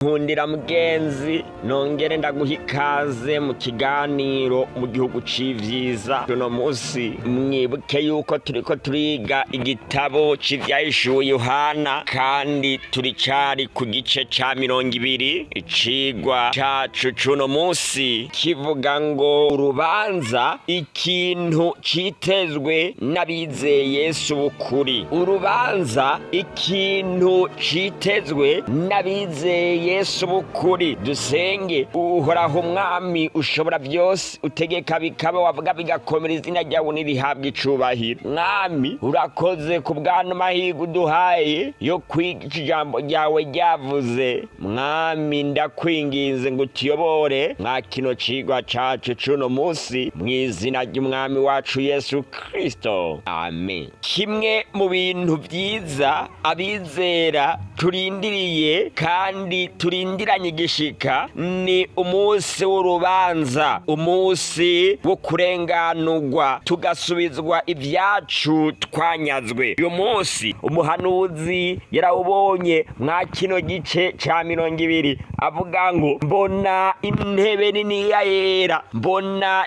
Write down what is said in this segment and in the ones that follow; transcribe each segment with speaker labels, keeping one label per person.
Speaker 1: Nkundira mugenzi, nongere ndaguha ikaze mu kiganiro mu gihugu c'ivyiza. Uno musi mwibuke yuko turiko turiga igitabo c'Ivyahishuwe Yohana, kandi turicari ku gice ca 20. Icigwa cacu c'uno musi kivuga ngo urubanza, ikintu citezwe n'abizeye Yesu b'ukuri. Urubanza, ikintu citezwe n'abizeye Yesu b'ukuri. Dusenge. Uhoraho Umwami ushobora byose, utegeka bikaba, wavuga bigakomera, izina ryawe nirihabwa icubahiro. Mwami, urakoze ku bw'ano mahirwe uduhaye yo kwiga ijambo ryawe ryavuze. Mwami, ndakwinginze ngo utuyobore mwa kino cigwa cacu c'uno musi, mw'izina ry'Umwami wacu Yesu Kristo, amen. Kimwe mu bintu vyiza abizera turindiriye kandi turindiranye igishika ni umunsi w'urubanza, umunsi wo kurenganurwa tugasubizwa ibyacu twanyazwe. Uyu munsi umuhanuzi yarawubonye mwa kino gice ca 20, avuga ngo: "Mbona intebe niniya yera, mbona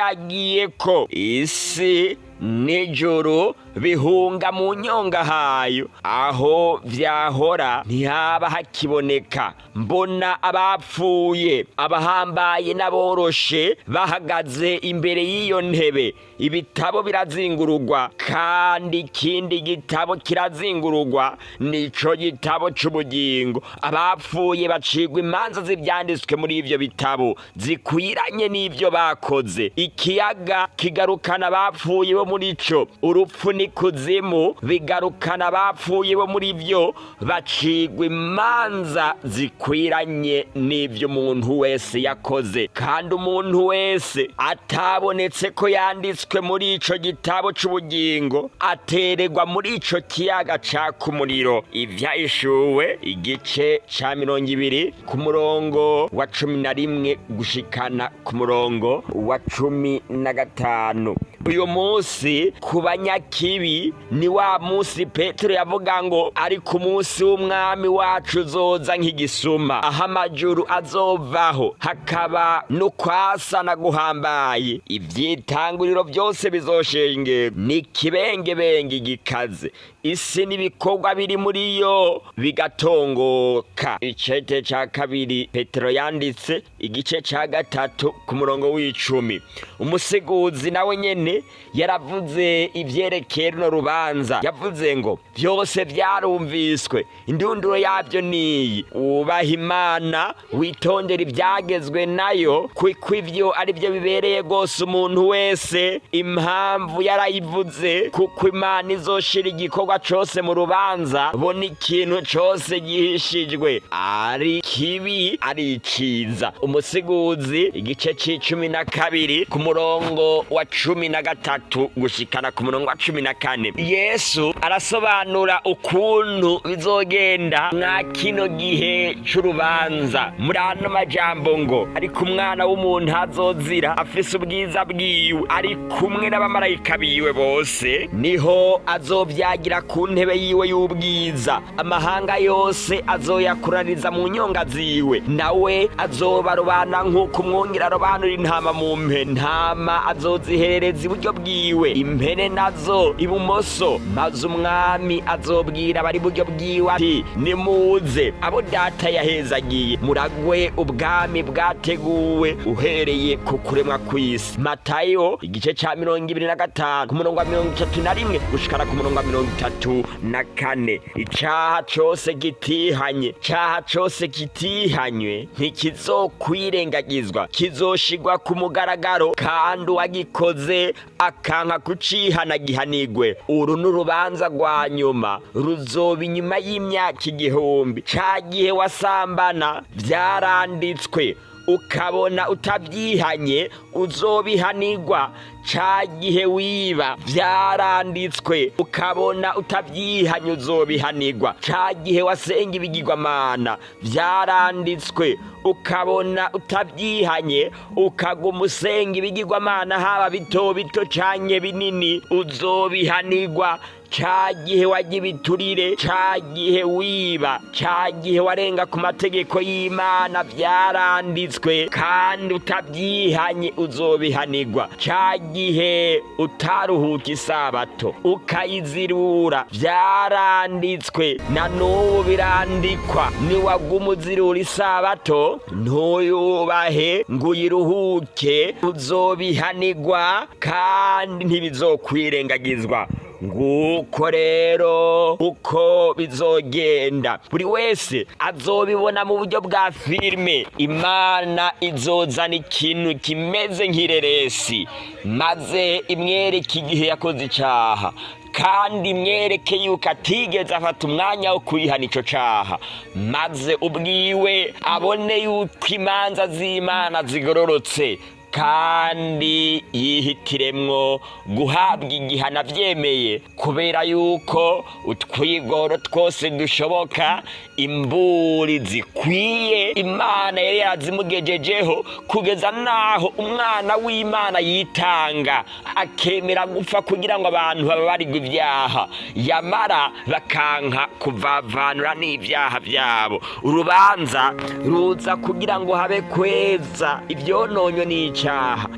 Speaker 1: n'ivyagiyeko, isi n'ijuru bihunga mu nyonga hayo, aho vyahora ntihaba hakiboneka. Mbona abapfuye, abahambaye n'aboroshe, bahagaze imbere y'iyo ntebe. Ibitabo birazingurugwa, kandi ikindi gitabo kirazingurugwa, nico gitabo c'ubugingo. Abapfuye bacigwa imanza z'ivyanditswe muri ivyo bitabo zikwiranye n'ivyo bakoze. Ikiyaga kigarukana abapfuye bo muri co, urupfu n'ikuzimu bigarukana abapfuye bo muri vyo, bacigwa imanza zikwiranye n'ivyo umuntu wese yakoze. Kandi umuntu wese atabonetse ko yanditswe muri ico gitabo c'ubugingo atererwa muri ico kiyaga caka umuriro." Ivyahishuwe igice ca 20, ku murongo wa 11 gushikana ku murongo wa 15. Uyu munsi ku banyakibi ni wa munsi Petero yavuga ngo: "Ariko umunsi w'Umwami wacu uzoza nk'igisuma, aho amajuru azovaho, hakaba n'ukwasana guhambaye, ivyitanguriro byose bizoshengerwa n'ikibengebenge gikaze, isi n'ibikorwa biri muri yo bigatongoka." Icete ca kabiri Petero yanditse, igice ca 3, ku murongo w'10. Umusiguzi nawe nyene yaravuze ivyerekeye runo rubanza. Yavuze ngo: "Vyose vyarumviswe, indunduro yavyo niyi: wubaha Imana, witondera ivyagezwe nayo, kuko ivyo ari byo bibereye rwose umuntu wese." Impamvu yarayivuze, kuko Imana izoshira igikorwa cose mu rubanza, bona ikintu cose gihishijwe, ari kibi ari iciza. Umusiguzi igice c'12, ku murongo wa 13 gushikana ku murongo wa 14. Yesu arasobanura ukuntu bizogenda mwa kino gihe c'urubanza muri ano majambo ngo: "Ariko Umwana w'umuntu azozira afise ubwiza bwiwe, ari kumwe n'abamarayika biwe bose, niho azovyagira ku ntebe yiwe y'ubwiza. Amahanga yose azoyakuraniza mu nyonga ziwe, nawe azobarobana nk'uko umwungere arobanura intama mu mpene. Ntama azoziherereza iburyo bwiwe, impene nazo ibumoso. Maze Umwami azobwira abari iburyo bwiwe ati: 'Nimuze, abo Data yahezagiye, muragwe ubwami bwateguwe uhereye ku kuremwa kw'isi.'" Matayo igice ca 25, ku murongo wa 31 gushikana ku murongo wa 34. Icaha cose gitihanye, caha cose kitihanywe, ntikizokwirengagizwa, kizoshigwa ku mugaragaro, kandi uwagikoze akanka kucihana gihanigwe. Uru ni urubanza rwa nyuma, ruzoba inyuma y'imyaka 1000. Ca gihe wasambana, vyaranditswe, ukabona utabyihanye, uzobihanirwa. Ca gihe wiba, vyaranditswe, ukabona utabyihanye, uzobihanirwa. Ca gihe wasenga ibigirwamana, vyaranditswe, ukabona utabyihanye, ukaguma usenga ibigirwamana, haba bito bito canke binini, uzobihanirwa. Ca gihe warya ibiturire, ca gihe wiba, ca gihe warenga ku mategeko y'Imana, vyaranditswe, kandi utavyihanye uzobihanirwa. Ca gihe utaruhuka isabato ukayizirura, vyaranditswe, na n'ubu birandikwa. Niwaguma uzirura isabato ntuyubahe ngo uyiruhuke, uzobihanirwa kandi ntibizokwirengagizwa. Nguko rero uko bizogenda, buri wese azobibona mu buryo bwa filime. Imana izozana ikintu kimeze nk'ireresi, maze imwereke igihe yakoze icaha, kandi mwereke yuko atigeze afata umwanya wo kwihana ico caha, maze ubwiwe abone yuko imanza z'Imana zigororotse, kandi yihitiremwo guhabwa igihano avyemeye, kubera yuko utwigoro twose dushoboka, imburi zikwiye, Imana yari yarazimugejejeho, kugeza naho umwana w'Imana yitanga akemera gupfa kugira ngo abantu bababarirwe ibyaha, yamara bakanka kuvavanura n'ibyaha byabo. Urubanza ruza kugira ngo habe kweza ivyononywe n'icaha.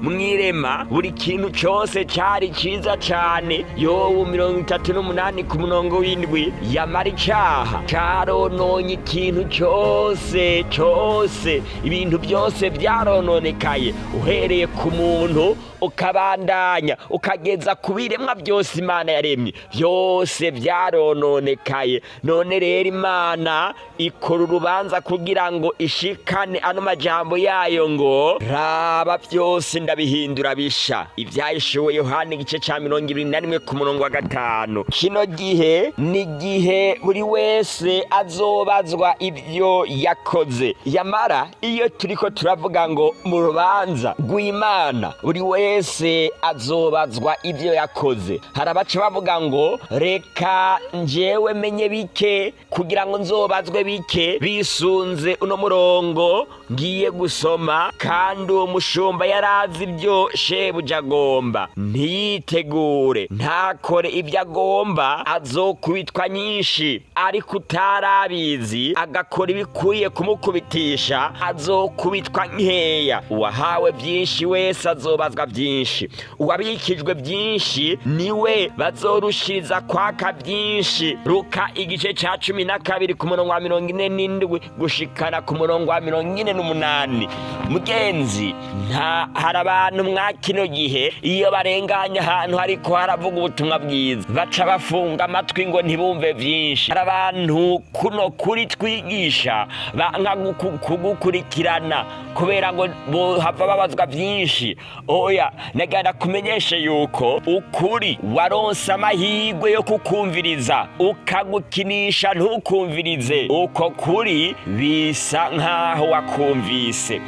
Speaker 1: Mwirema buri kintu cose cari ciza cane, Yobu 38 ku murongo w'7. Yamara icaha carononye ikintu cose cose, ibintu byose vyarononekaye, uhereye ku muntu ukabandanya ukageza ku biremwa byose Imana yaremye, byose vyarononekaye. None rero Imana ikora urubanza kugira ngo ishikane ano majambo yayo ngo: "Raba, byose ndabihindura bisha." Ibyahishuwe Yohana igice ca 21 ku murongo wa 5. Kino gihe ni igihe buri wese azobazwa ibyo yakoze. Yamara iyo turiko turavuga ngo mu rubanza rw'Imana buri wese azobazwa ibyo yakoze, hari abaca bavuga ngo: "Reka njyewe menye bike kugira ngo nzobazwe bike," bisunze uno murongo ngiye gusoma. Kandi uwo mushumba yarazi ibyo shebuja agomba, ntiyitegure, ntakore ibyo agomba, azokubitwa nyinshi; ariko utarabizi agakora ibikwiye kumukubitisha, azokubitwa nkeya. Uwahawe byinshi wese azobazwa byinshi, uwabikijwe byinshi niwe bazorushiriza kwaka byinshi. Luka igice ca 12 ku murongo wa 47 gushikana ku murongo wa 48. Mugenzi, nta hari abantu mwa kino gihe, iyo barenganye ahantu hariko haravuga ubutumwa bwiza, baca bafunga amatwi ngo ntibumve vyinshi. Hari abantu kuno kuri twigisha banka kugukurikirana kubera ngo bohava babazwa vyinshi. Oya, nagenda kumenyeshe yuko ukuri waronse amahirwe yo kukumviriza, ukagukinisha ntukumvirize uko kuri, bisa nkaho wakumvise.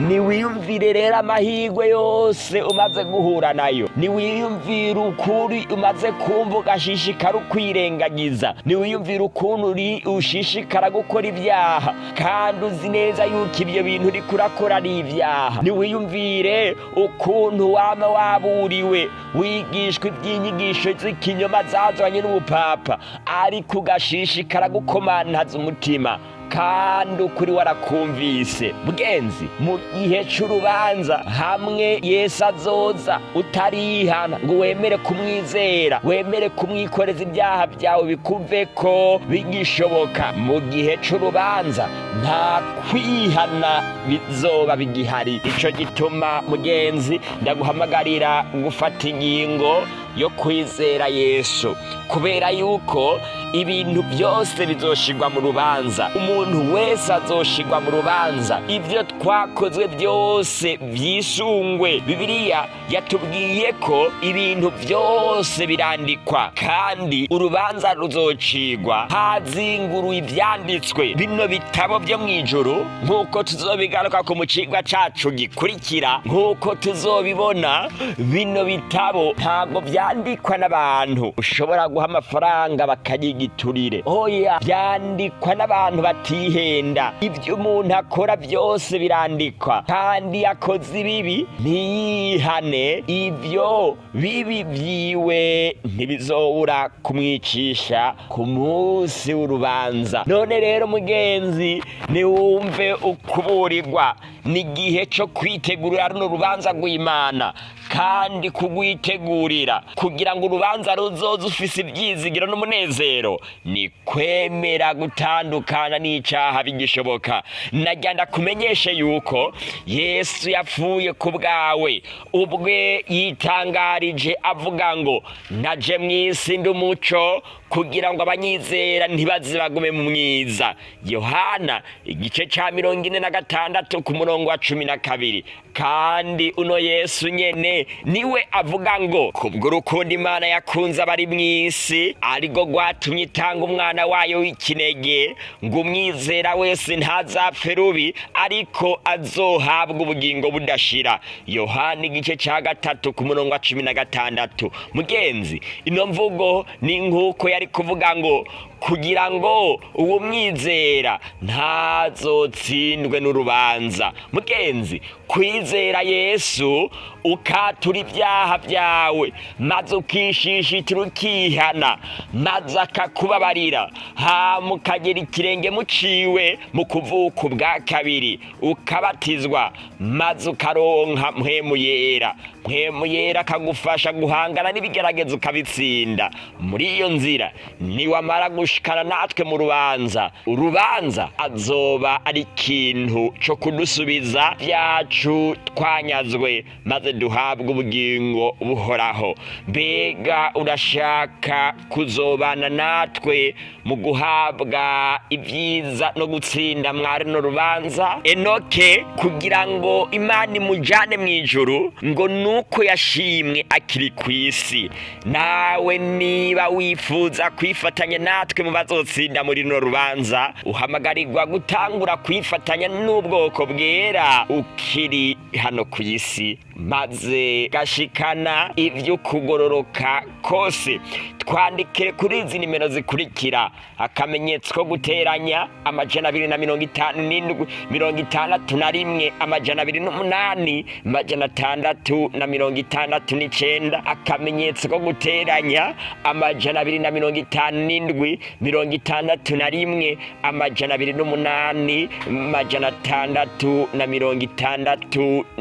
Speaker 1: Niwiyumvire rero amahirwe yose umaze guhura nayo, niwiyumvire ukuri umaze kumva ugashishikara ukwirengagiza, niwiyumvire ukuntu uri ushishikara gukora ibyaha kandi uzi neza yuko ibyo bintu uriko urakora ari ibyaha, niwiyumvire ukuntu wama waburiwe, wigishwa iby'inyigisho z'ikinyoma zazanye n'ubupapa, ariko ugashishikara gukomantaza umutima kandi ukuri warakumvise. Bwenzi, mu gihe c'urubanza, hamwe Yesu azoza utarihana ngo wemere kumwizera, wemere kumwikoreza ibyaha byawe bikuveko bigishoboka, mu gihe c'urubanza nta kwihana bizoba bigihari. Ico gituma, mugenzi, ndaguhamagarira gufata ingingo yo kwizera Yesu, kubera yuko ibintu byose bizoshirwa mu rubanza, umuntu wese azoshirwa mu rubanza, ibyo twakozwe byose vyisungwe. Bibiliya yatubwiye ko ibintu byose birandikwa, kandi urubanza ruzocigwa hazinguruwe ivyanditswe bino bitabo byo mw'ijuru, nk'uko tuzobigaruka ku mucigwa cacu gikurikira. Nk'uko tuzobibona, bino bitabo ntabwo Ntivyandikwa n'abantu ushobora guha amafaranga bakayigiturire. Oya, vyandikwa n'abantu batihenda. Ibyo umuntu akora byose birandikwa, kandi yakoze ibibi ntiyihane, ibyo bibi vyiwe ntibizobura kumwicisha ku munsi w'urubanza. None rero mugenzi, niwumve ukuburirwa. Ni igihe cyo kwitegurira runo rubanza rw'Imana, kandi kugwitegurira kugira ngo urubanza ruzoze ufise ibyizigiro n'umunezero ni kwemera gutandukana n'icaha bigishoboka. Najya ndakumenyeshe yuko Yesu yapfuye ku bwawe, ubwe yitangarije avuga ngo: "Naje mw'isi ndi umuco kugira ngo abanyizera ntibaze bagume mu mwiza." Yohana igice ca 46 ku murongo wa 12. Kandi uno Yesu nyene niwe avuga ngo: "Kubw'urukundo Imana yakunze abari mw'isi arirwo rwatumye itanga umwana wayo w'ikinege, ngo umwizera wese ntazapfe rubi, ariko azohabwa ubugingo budashira." Yohana igice ca 3 ku murongo wa 16. Mugenzi, ino mvugo ni nk'uko yari kuvuga ngo kugira ngo uwo mwizera ntazotsindwe n'urubanza. Mugenzi, kwizera Yesu, ukatura ibyaha byawe, maze ukishishitira, ukihana, maze akakubabarira, hama ukagera ikirenge muciwe mu kuvuka ubwa kabiri, ukabatizwa, maze ukaronka Mpwemu Yera, Mpwemu Yera akagufasha guhangana n'ibigeragezo ukabitsinda. Muri iyo nzira, niwamara gushikana natwe mu rubanza, urubanza azoba ari ikintu co kudusubiza byacu twanyazwe, maze duhabwe ubugingo buhoraho. Mbega urashaka kuzobana natwe mu guhabwa ibyiza no gutsinda mwari no rubanza? Enoke, kugira ngo Imana imujane mu ijuru, ngo nuko yashimwe akiri ku isi. Nawe niba wifuza kwifatanya natwe mu bazotsinda muri runo rubanza, uhamagarirwa gutangura kwifatanya n'ubwoko bwera ukiri hano ku isi, maze gashikana ibyo kugororoka kose. Twandikire kuri izi nimero zikurikira: akamenyetso ko guteranya, 257 61 208 669, akamenyetso ko guteranya, 257 61 208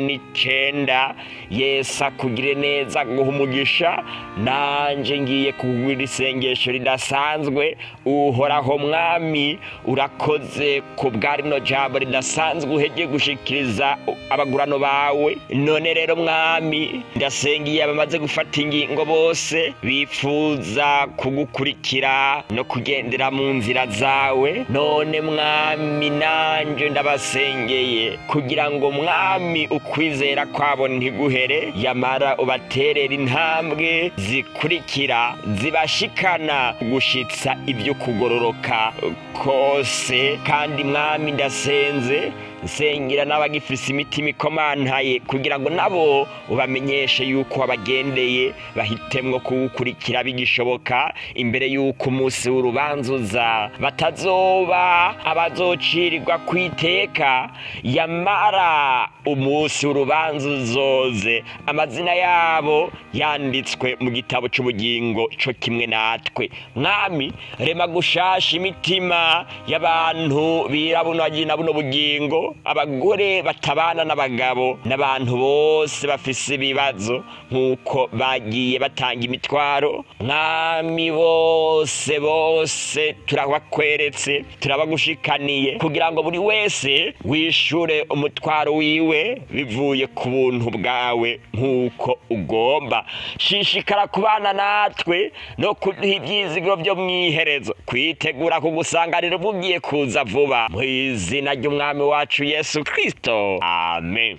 Speaker 1: 669. Yesu akugire neza, guha umugisha. Nanje ngiye kugwira isengesho ridasanzwe. Uhoraho Mwami, urakoze ku bwa rino jambo ridasanzwe uhegeye gushikiriza abagurano bawe. None rero Mwami, ndasengiye abamaze gufata ingingo bose bifuza kugukurikira no kugendera mu nzira zawe. None Mwami, nanje ndabasengeye kugira ngo Mwami ukwizera kwabo ntiguhere, yamara ubaterera intambwe zikurikira zibashikana gushitsa ibyo kugororoka kose. Kandi Mwami, ndasenze nsengera n'abagifise imitima ikomantaye kugira ngo nabo ubamenyeshe yuko wabagendeye, bahitemwo kuwukurikira bigishoboka, imbere yuko umunsi w'urubanza uza, batazoba abazocirirwa kwiteka, yamara umunsi w'urubanza uzoze amazina yabo yanditswe mu gitabo c'ubugingo co kimwe natwe. Mwami, rema gushasha imitima y'abantu birabuna na buno bugingo, abagore batabana n'abagabo n'abantu bose bafise ibibazo nk'uko bagiye batanga imitwaro. Mwami, bose bose turabakweretse, turabagushikaniye kugira ngo buri wese wishure umutwaro wiwe bivuye ku buntu bwawe nk'uko ugomba. Shishikara kubana natwe no kuduha ibyizigiro byo mwiherezo, kwitegura kugusanganira ubwo ugiye kuza vuba, mu izina ry'Umwami wacu Yesu Kristo, amen.